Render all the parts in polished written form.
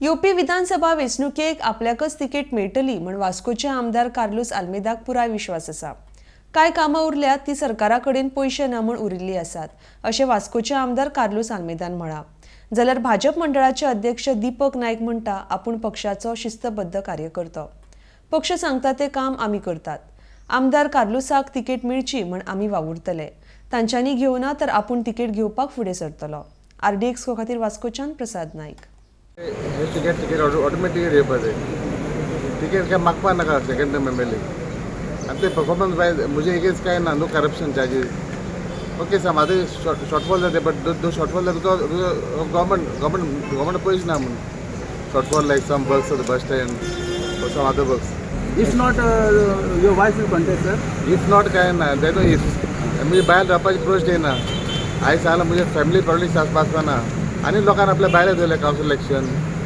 येवपी विधानसभा वेंचणुकेक आपल्याकच तिकेट मेळटली म्हण वास्कोचे आमदार कार्लूस आल्मेदाक पुराय विश्वास आसा. कांय कामां उरल्यात ती सरकारा कडेन पयशे ना म्हूण उरिल्ली आसात अशें वास्कोचे आमदार कार्लूस आल्मेदान म्हळां. जाल्यार भाजप मंडळाचे अध्यक्ष दीपक नायक म्हणटा आपूण पक्षाचो शिस्तबद्ध कार्यकर्तो. पक्ष सांगता तें काम आमी करतात. आमदार कार्लूसाक तिकेट मेळची म्हण आमी वावुरतले. तांच्यांनी घेवना तर आपूण तिकेट घेवपाक फुडें सरतलो. आरडीएक्स खातीर वास्कोच्यान प्रसाद नायक. हे तिकेट तिकेट ऑटोमॅटिक येवपाचें. तिकेट काय मागपा नाका second term M L A. आनी ते परफॉर्मन्स वायज म्हजे एगेन्स्ट काय ना, no corruption charges. Okay, some other shortfall जाते, बट दो शॉर्टफॉल जाता because government पयशे ना म्हणून shortfall, like some works of the bus stand, some other works. If not, your wife will contest, sir? If not काय ना, that no if. म्हणजे बायल रावपाची प्रश्न येना. आयज सांगलां, म्हजे फॅमिली पॉलिटिक्स आसपाक ना आनी लोकांनी आपल्या बायले दिले कावन्सील इलेक्शन.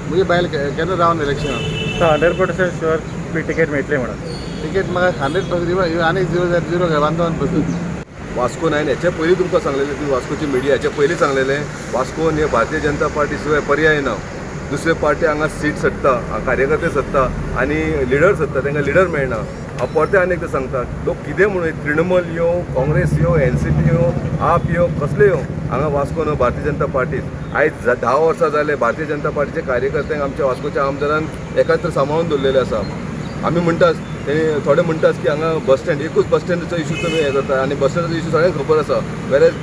म्हजी बायल केन्ना रावन इलेक्शन. 100% शुअर की तिकेट मेळटली म्हणून? तिकेट म्हाका 100% आनी झिरो झिरो 1,000%. वास्कोन हांवें हेच्या पयलीं तुमकां सांगलेलें, तुमी वास्कोची मिडिया, हेच्या पयलीं सांगलेलें, वास्कोन हे भारतीय जनता पार्टी शिवाय पर्याय ना. दुसरे पार्टी हांगा सीट सत्ता, कार्यकर्ते सत्ता आनी लिडर सत्ता, तांकां लिडर मेळना. हांव परतें आनी एकदां सांगता, लोक कितें म्हणून, तृणमूल येवं, काँग्रेस येवं, एनसीपी येवं, आप येवं, कसले येवं, हांगा वास्कोन भारतीय जनता पार्टी. आयज 10 वर्सां जाले, भारतीय जनता पार्टीचे कार्यकर्त्यांक आमच्या वास्कोच्या आमदारान एकत्र सांबाळून दवरलेले आसा. आमी म्हणटात ते, थोडे म्हणटात की हांगा बस स्टँड, एकूच बस स्टँडाचो इशू तुमी हें करता आनी बस स्टँडाचो इशू सगळ्यांक खबर आसा. वेरेज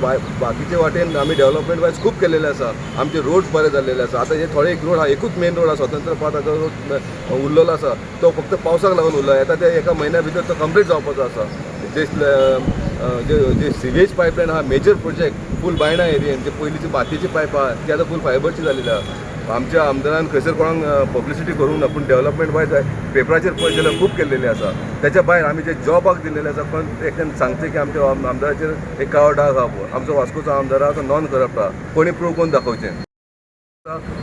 बाकीचे वाटेन आमी डेव्हलपमेंट वायज खूब केलेले आसा. आमचे रोड बरे जाल्लेले आसा. आतां हे थोडे एक रोड आहा, एकूच मेन रोड आहा, स्वतंत्र पाथाचो रोड उरलेलो आसा, तो फक्त पावसाक लागून उरला. येता ते एका म्हयन्या भितर तो कंप्लीट जावपाचो आसा. जे जे जे सिवेज पायपलायन आहा, मेजर प्रोजेक्ट, फूल बायणा एरियेन जे पयलींची मातयेची पायप आहा ती आतां फूल फायबरची जालेली आहा. आमच्या आमदारान खंयसर कोणाक पब्लिसिटी करूंक ना, पूण डेव्हलपमेंट वायज पेपराचेर पळयत जाल्यार खूब केल्लेले आसा. त्याच्या भायर आमी जे जॉबाक दिल्लेले आसा, पण एकट्यान सांगचें की आमच्या आमदाराचेर एक काळो डाग आहा. आमचो वास्कोचो आमदार आहा तो नॉन करप्ट आहा, कोणी प्रूव करून दाखोवचें.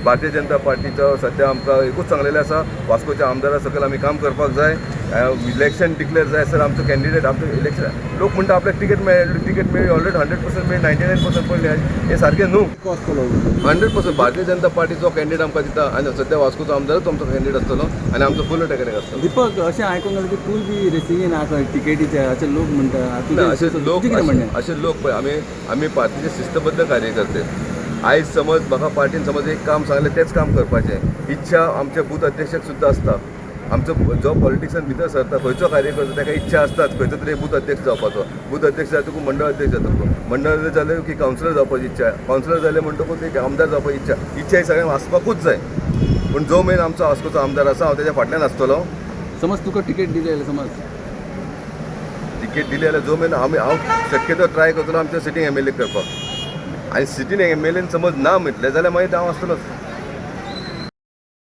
भारतीय जनता पार्टीचो सद्या आमकां एकूच सांगलेलें आसा, वास्कोच्या आमदारा सकयल आमी काम करपाक जाय. इलेक्शन डिक्लेअर जाय सर आमचो कॅन्डिडेट, आमचो इलेक्शन, लोक म्हणटा आपल्याक तिकेट मेळ्ळी, तिकेट मेळ्ळी, ऑलरेडी 100% मेळ्ळी, 99% पडले, हें सारकें न्हू. 100% भारतीय जनता पार्टीचो कॅन्डिडेट आमकां दिता आनी सद्या वास्कोचो आमदारूच आमचो कॅन्डिडेट आसतलो आनी आमचो फूल टेकरेक आसतलो. दीपक, अशें आयकूंक आयलें की तूं बी रेसिंगेन आसा तिकेटीचे, अशें लोक म्हणटा. ना, अशे लोक तुजें कितें म्हणणें? अशे लोक पळय, आमी आमी पार्टीचे शिस्तबद्ध कार्यकर्ते. आयज समज म्हाका पार्टीन समज एक काम सांगलें, तेंच काम करपाचें इच्छा आमच्या बूथ अध्यक्षक सुद्दां आसता. आमचो जो पॉलिटिक्सान भितर सरता खंयचो कार्यकर्तो, ताका इच्छा आसताच खंयचो तरी बूथ अध्यक्ष जावपाचो. बूथ अध्यक्ष जातकूच मंडळ अध्यक्ष जातकूच, मंडळ अध्यक्ष जाले की कावन्सिलर जावपाची इच्छा, कावन्सिलर जाले म्हणटकूच एक आमदार जावपाची इच्छा. इच्छा ही सगळ्यांक आसपाकूच जाय, पूण जो मेरेन आमचो वास्कोचो आमदार आसा, हांव तेज्या फाटल्यान आसतलो. समज तुका तिकेट दिली जाल्यार समज? तिकेट दिली जाल्यार जो मेरेन आमी, हांव शक्यतो ट्राय करतलो आमच्या सिटींग एमएलए करपाक आनी सिटींग एमएलएन समज ना म्हटलें जाल्यार मागीर हांव आसतलोच.